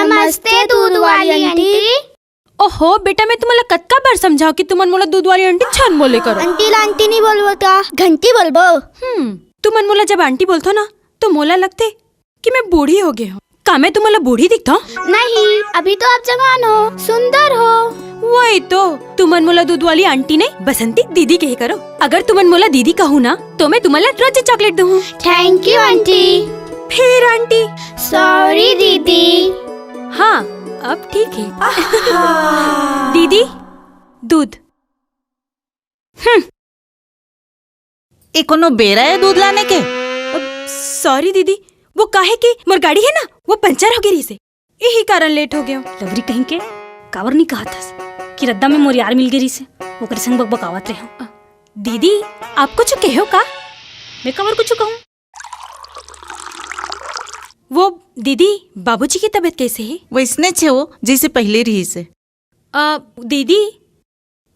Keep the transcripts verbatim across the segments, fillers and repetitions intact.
नमस्ते दूध वाली आंटी। ओहो बेटा, मैं तुमन ला कतका बार समझाव कि तुमन मोला दूध वाली आंटी झन बोले करो। आंटी ला आंटी नहीं बोलबो का, घंटी बोलबो। हम्म, तुमन मोला जब आंटी बोलथो ना, तो मोला लगथे कि मैं बूढ़ी हो गे हूँ। का मैं तुमन ला बूढ़ी दिखथो? नहीं, अभी तो आप जवान हो, सुंदर हो। वही तो, तुमन मोला दूध वाली आंटी नहीं, बसंती दीदी कहे करो। अगर तुमन मोला दीदी कहू ना, तो मैं तुमन ला रोज चॉकलेट दूँ। Thank you aunty. फिर आंटी। Sorry दीदी। हाँ, अब ठीक है। दीदी, दूध। हम्म। ए कोनो बेरा है दूध लाने के? अब sorry दीदी, वो काहे कि मोर गाड़ी है ना, वो पंचर हो गे रहिसे, यही कारण लेट हो गया हूँ। लवरी कहीं के, काबर नहीं कहा था कि रद्दा में मोर यार मिल गे रहिसे, ओकरे संग बकबकावत रहे। दीदी, आप कुछ कहो का? मैं काबर कुछ कहूँ? वो दीदी, बाबूजी की तबीयत कैसे है? वैसने छे वो, जैसे पहले रहिसे। अ, दीदी,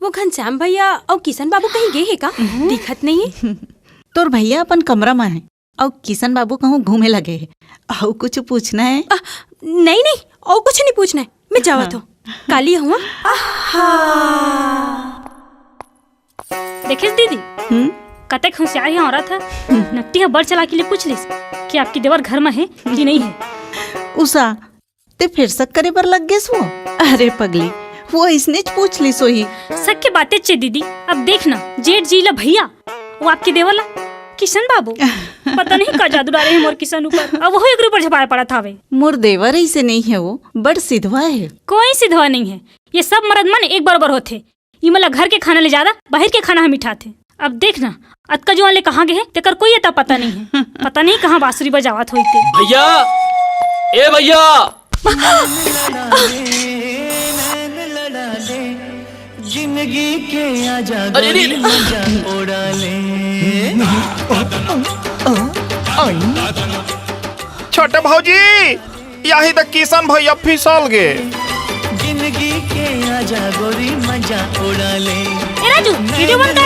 वो घनश्याम भैया अउ किशन बाबू कहीं गे हे का? दिखत नहीं है। तोर भैया अपन कमरा में है, अउ किशन बाबू कहूँ घूमे लगे हे। अउ कुछ पूछना है? अ, नहीं, नहीं, अउ कुछ नहीं पूछना है। मैं जावत हूँ। काली हुआ। देखेस दीदी, हम्म? कतेक होशियार हे औरत ह। नकटी ह बड़ चलाकी ले पूछ लिस कि आपकी देवर घर में है कि नहीं है। उषा, ते फिर शक करे बर लग गेस वो? अरे पगली, वो इसने च पूछ लिस होही। शक के बातें चे दीदी, अब देखना, जेठ जी ला भैया, वो आपके देवर ला किशन बाबू। पता नहीं का जादू डाले हे मोर किशन ऊपर, अब वो एकरे ऊपर झपाए पड़त हावे। मोर देवर ऐसे नहीं है, वो बड़ सिधवा है। कोई सिधवा नहीं है, ये सब मर्द मन एक बरोबर होथे। इमन ला घर के खाना ले जादा बाहर के खाना ह मिठाथे। अब देखना, अतका जुआन ले कहाँ गे हे, तेकर कोई अता पता नहीं है। पता नहीं कहाँ बांसुरी बजावत होई ते। भैया, ए भैया। जिंदगी के आजा अरे, अरे। गोरी मजा उड़ा ले। छोटे भौजी, यही त किशन भैया फिसल गे। जिंदगी के आजा गोरी मजा उड़ा ले। ए राजू, वीडियो बंद कर।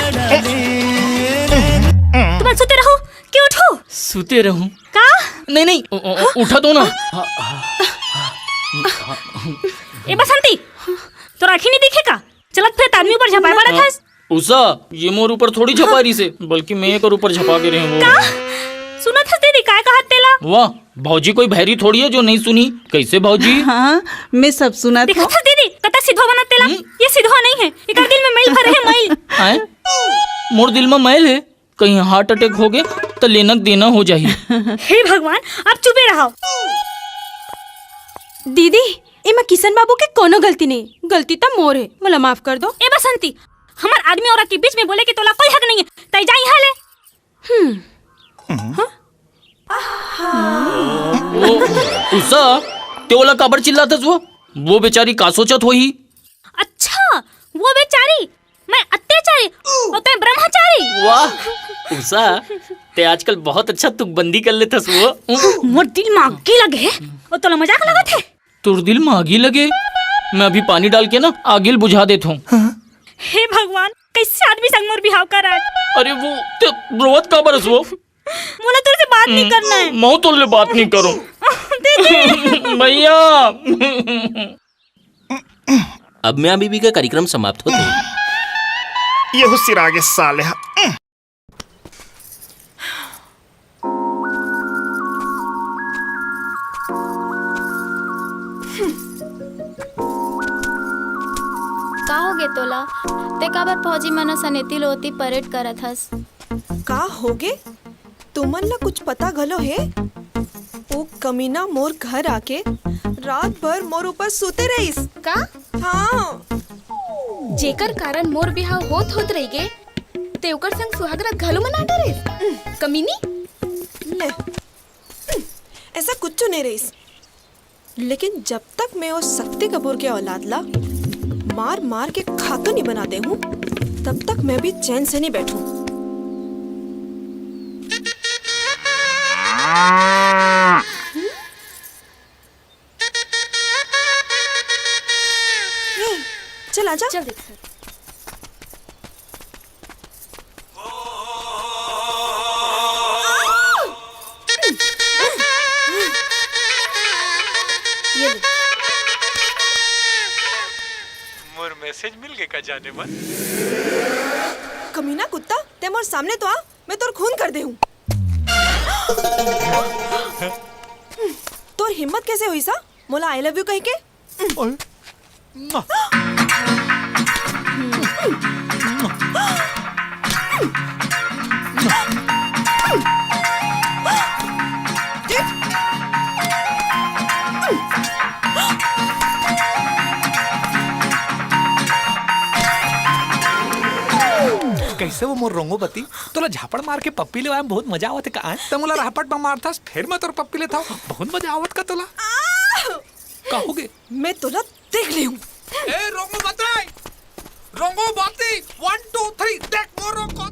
तुमन सुते रहो कि उठो? सुते रहूं? का? नहीं, नहीं, उ-, उ-, उठा दो ना। ए बसंती, तोर आँखी नहीं दिखे का? चलत फिरत आदमी ऊपर झपाए पड़त हस। उषा, ये मोर ऊपर थोड़ी झपा रहिसे, बल्कि मैं एकर ऊपर झपा गे रहेंव। का? सुनत हस दीदी, काय कहत तेला? वाह, भौजी कोई भैरी थोड़ी है जो नहीं सुनी। कैसे भौजी? हाँ, मैं सब सुनत हूँ। देखत हस दीदी, कतक सिधवा बनत तेला। हम्म? ये सिधवा नहीं है, एकर दिल में मैल भरे है, मैल। आय? मोर दिल में मैल है, कहीं heart attack हो गे त लेना देना हो जाही। हे भगवान, आप चुपे रहो। दीदी, एमा किशन बाबू के कोनो गलती नहीं, गलती त मोर है, मोला माफ कर दो। ए बसंती, हमर आदमी औरत के बीच में बोले के तोला कोई हक नहीं है, तै जा यहाँ ले। हम्म। ओ, उषा, ते ओला काबर चिल्लाथस वो? वो बेचारी का सोचत होही? अच्छा, वो बेचारी, मैं अत्याचारी, और तै ब्रह्मचारी। वाह, उषा, ते आजकल बहुत अच्छा तुकबंदी कर लेथस वो। मोर दिल में आगी लगे है, और तोला मजाक लगत है? तोर दिल में आगी लगे? मैं अभी पानी डाल के ना आगी ल बुझा देत हूँ। हे भगवान, कैसे आदमी संग मोर बिहाव करत? अरे वो, ते रोवत काबर हस वो? मोला तोर से बात नहीं करना है। मैं तोर ले बात नहीं करूँ। दीदी। भैया। अब मियाँ बीबी का कार्यक्रम समाप्त होते हैं। ये हो सिरागे साले हा। का होगे तोला? ते काबर फौजी मन असन एती ले ओती परेड करत हस? का होगे? तुमन ला कुछ पता घलो हे? ओ कमीना मोर घर आके रात भर मोर ऊपर सूते रहिस। का? हाँ। जेकर कारण मोर बिहाव होत होत रहिगे, ते ओकर संग सुहागरात घलो मना डरेस? कमीनी। ले। ऐसा कुछ नहीं रहिस। लेकिन जब तक मैं वो शक्ति कपूर के औलाद ला मार मार के खातूनी बना दे हूँ, तब तक मैं भी चैन से नहीं बैठूं। ए, चल आजा। चल देख। ये ले। मैसेज मिल गे का जाने मन? कमीना कुत्ता, ते मोर सामने तो आ, मैं तोर खून कर दे हूँ। तोर हिम्मत कैसे हुई सा मोला आई लव यू कह के? कैसे वो मोर रोंगो बती? तोला झापड़ मार के पप्पी लेवाए में बहुत मजा आवत हे का? आय, त मोला रहपट म मारथस, फेर मैं तोर पप्पी लेथव। बहुत मजा आवत का तोला? का होगे? मैं तोला देख ले हूँ। ए, रोंगो बती! रोंगो बती! One, two, three, देख मोर रोंगो।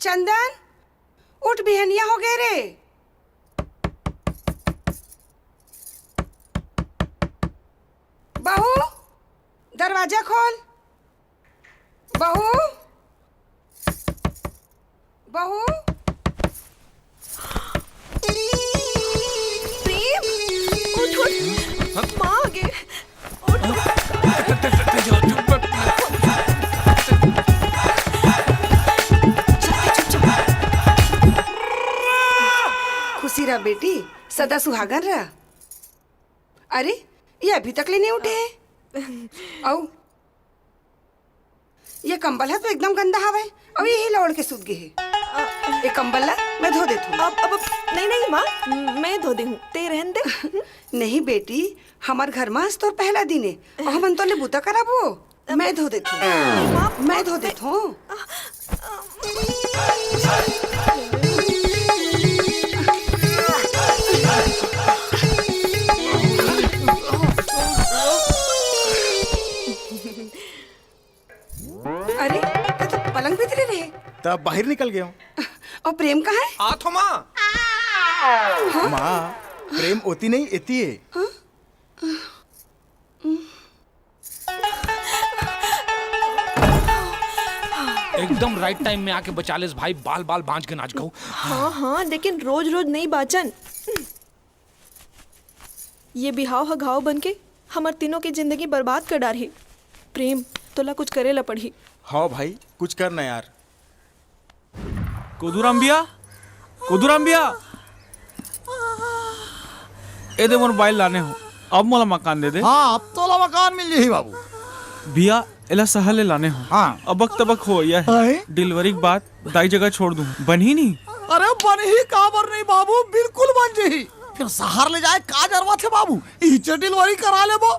चंदन, उठ, बिहनिया हो गए रे। बहू, दरवाजा खोल। बहू, बहू। प्रेम, उठ, उठ। माँ आ गई। उठ, उठ। खुशी रह बेटी, सदा सुहागन रह। अरे, ये अभी तक ले नहीं उठे हे। अउ ये कंबल ह तो एकदम गंदा हवय, अउ यही ला ओढ़ के सुत गे हे। ये कंबल ला मैं धो देथूं। अब, अब, अब, नहीं, नहीं माँ, मैं धो दे हूँ, ते रहन दे। नहीं बेटी, हमर घर म आज तोर पहला दिन हे, अउ हमन तोर ले बूता कराबो। मैं धो देथूं। माँ, मैं धो देथूं। अरे, ते तो पलंग भीतरे रहे। तब बाहिर निकल गया हूँ। अउ प्रेम कहाँ हे? आथो माँ। माँ, प्रेम ओती नहीं, एती हे। एकदम राइट टाइम में आके बचा लेस भाई, बाल बाल बांच के नाच गऊ। हाँ, हाँ, लेकिन रोज रोज नहीं बाचन। ये बिहाव ह घाव बन के हमर तीनों के जिंदगी बर्बाद कर डारही। प्रेम, तोला कुछ करे ला पड़ही। हाँ भाई, कुछ कर ना यार। कोदूराम भैया, कोदूराम भैया, ए दे मोर बाइल लाने हो, अब मोला मकान दे दे। हाँ, अब तोला मकान मिल जाही बाबू। भैया, एला सहर ले लाने हो। हाँ। अबक तबक हो या है। हैं? डिलीवरी के बाद दाई जगह छोड़ दूं, बनही नहीं? अरे बनही काबर नहीं बाबू, बिल्कुल बन जाही। फिर सहर ले जाए का जरूरत हे बाबू, इहिचे डिलीवरी करा लेबो।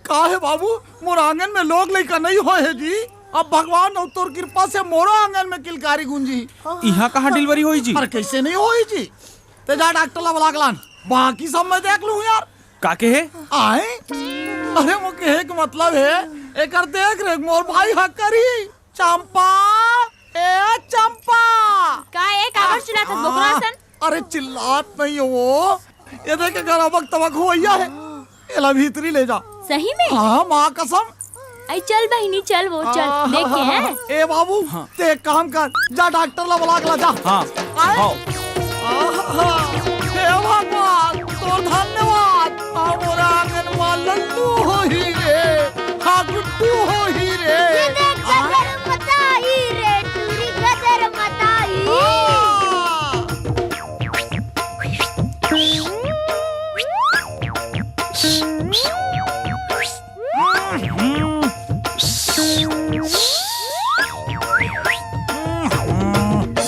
का हे बाबू, मोर आंगन में लोग लइका नहीं होए हे जी। अब भगवान अउ तोर कृपा से मोरो आंगन में किलकारी गूंजी। इहाँ कहाँ डिलीवरी होई जी? अरे कैसे नहीं होई जी? ते जा डॉक्टर ला बुला के लान, बाकी सब मैं देख लूँ यार। का के हे? आए? अरे वो कहे के मतलब हे, एकर देख रेख मोर भाई ह करी। चंपा, ए चंपा। का ए, काबर चिल्लात हस, बोकरा असन? अरे चिल्लात नहीं हो वो, ये देख घर अबक तबक होइया हे। एला भीतरी ले जा। सही में? हाँ, माँ कसम। आई चल बहिनी, चल वो, चल, आ, देख के हैं। ए बाबू, हाँ। ते एक काम कर, जा डॉक्टर ला बुला के ला, जा। हाँ। आए? हाँ। आहा, हे भगवान, तोर धन्यवाद। आ मोर आंगन मा लल्लू होही रे, हाँ, गुड्डू होही रे। ये देख, आ। गदर मताही रे, टूरी गदर मताही। आ।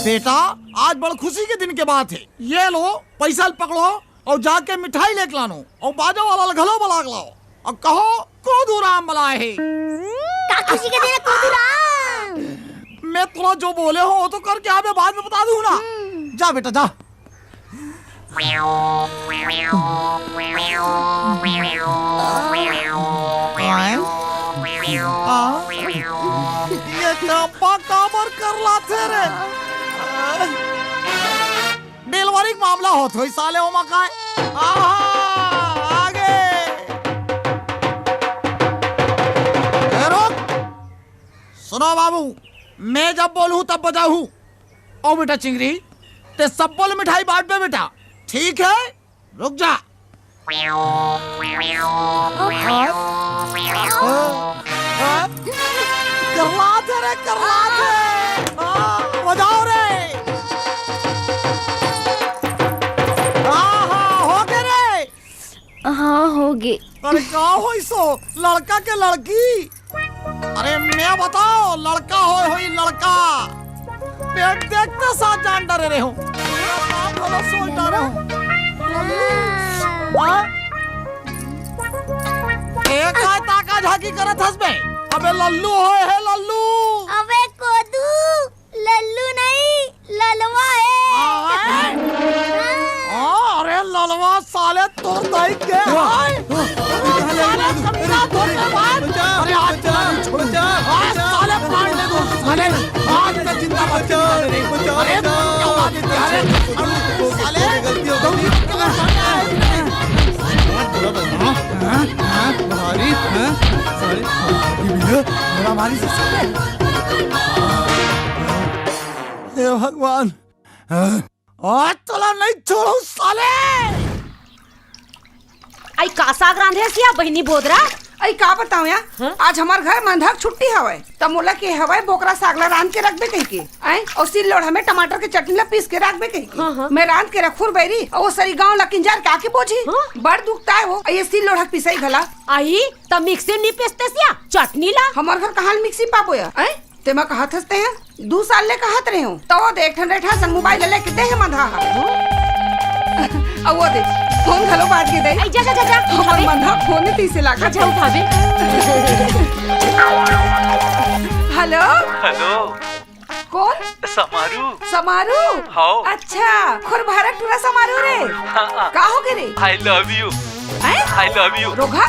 बेटा, आज बड़ खुशी के दिन के बात हे। ये लो, पैसा ल पकड़ो अउ जाके मिठाई लेके लानो अउ बाजा वाला ल घलो बला के लाओ अउ कहो, कोदूराम बलाए हे। का खुशी के दिन हे कोदूराम? मैं तोला जो बोले हो, वो तो करके आबे, बाद में बता दूं ना। हम्म। जा बेटा, जा। आ? ये चंपा काबर करलाथे रे? डिलीवरी के मामला होत होई साले ओमा काय? आहा, आगे। ए, रुक। सुनो बाबू, मैं जब बोलूँ तब बजाहू। ओ बेटा चिंगरी, ते सब बोल मिठाई बांट बे बेटा, ठीक है? रुक जा, हाँ? हाँ? करलात हे रे, करलात हे। हाँ, बजाओ रे। हाँ, हाँ, हो गे रे। हाँ, हो गे। अरे का होइस ओ? लड़का के लड़की? अरे मैं बताओ, लड़का होय होही लड़का। पेट देखते साथ जान डरे रहे हो। मेरा बाप भला सोच डरे हो। लल्लू। हाँ? ए, काय ताका झाकी करत हस बे? अबे लल्लू होय हे लल्लू। अबे कोदू, लल्लू नहीं, ललवा हे। हाँ, हाँ। हाँ, अरे ललवा साले तोर दाई के। हाँ, हाँ, साले कमीना तोर के बाद। अरे आज बचा, नहीं छोड़ू। बचा, आज बचा। साले फाड़ ले दो, साले। आज मैं जिंदा बचा। अरे क्या बात है, अरे साले। गलती हो गई। हाँ, हाँ, हाँ, भारी, हाँ, साले, भारी भैया, मेरा भारी से साले। हे भगवान, आज तोला नहीं छोड़ू साले। अई का साग रांधे हस या बहिनी बोदरा? अई का बताओ या, हाँ? आज हमार घर मंधा के छुट्टी हवय, त मोला के हवय बोकरा साग ला रांध के रखबे कहिके, अई अउ सिल लोढ़ा में टमाटर के चटनी ला पीस के रखबे कहिके। हाँ, हाँ। मैं रांध के रखूं बइरी, अउ ओ सरी गांव ला किंजर के आके बोझी। हाँ? बड़ दुख ताय हो, अई ये सिल लोढ़ा के पिसई घला। अई त मिक्सी में नी पीसतेस या चटनी ला? हमार घर कहाँ ले मिक्सी पाबो या, अई? तेमा कहत हस तेहा, दू साल ले कहत रहे हो, त वो देख ठन रेठा सन मोबाइल लेके देहे मंधा हा। अउ वो दे, फोन घलो बाज गे दे। अई जा, जा, जा, जा, हमर उठाबे। मंधा फोन तीसे लागत। जा, उठाबे। हेलो। हेलो। कोन? समारू। समारू? हव। अच्छा, खुरभारा टूरा समारू रे। हाँ, हाँ। का हो गे रे? I love you। हैं? I love you। रोगहा?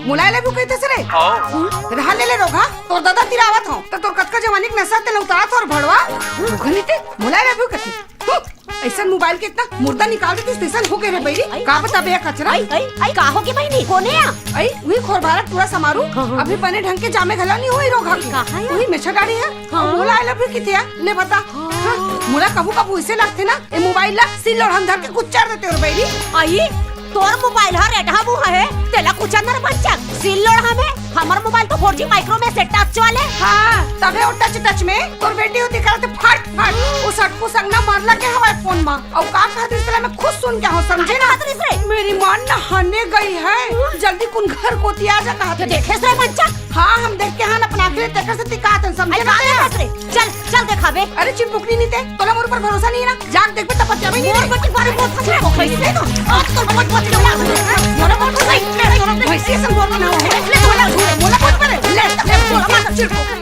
मोला I love you कहिथस रे? हव। हम्म, रहा ले ले रोगहा, तोर ददा तीर आवत हंव, त तोर कतका जवानी के नसा तेला उतारत हंव भड़वा। रोगहा नी ते, मोला I love you कहिथे। हम्म, अइसन मोबाइल के अतना मुर्दा निकाल देतिस तइसन हो गे रे बइरी। अई, का बताबे या कचरा? अई, अई, अई, का हो गे बहिनी? कोन ए या? अई, उही खुरभारा टूरा समारू, हाँ, हाँ। अभी बने ढंग के जामे घला नी होय रोगहा के। कहाँ या? उही मेछा डारी हे। हाँ। मोला I love you कहिथे या, ले बता। हाँ। हाँ, मोला कभू कभू अइसे लगथे ना, ए मोबाइल ला सिल लोढ़ा म धर के कुचर देतेंव रे बइरी। अई, तोर मोबाइल ह रेठहा मुँह हे, तेला कुचर ना रे बंचक। सिल लोढ़ा में, हमर मोबाइल तो four G micro में से टच वाले। हाँ, तभे ओ टच टच में तोर बेटी होती करत फट फट, ओ सटकू संग ना मरला के हवय फोन मा। अउ का कहत रिहिस तेला मैं खुद सुन के हंव, समझे ना? का कहत रिहिस रे? मेरी माँ नहाने गई है, जल्दी कुन घर कोती आ जा कहत रिहिस। देखेस रे बंचक? हाँ, हम देख के हन अपन आँखी ले, तेकर से तिकात हन, समझे अरे ना? का देखत रे? चल, चल देखाबे। अरे चिरपुकनी नी ते, तोला मोर ऊपर भरोसा नहीं है ना? जाके देखबे तब पतियाबे नहीं मोर रे। बेटी बारे मोर फंसे को कैसे तो? आज तो बहुत बहुत जमला। मोर मोर फंसे, मोर मोर फंसे, मोर मोर फंसे, मोर मोर फंसे, मोर मोर फंसे, मोर मोर फंसे।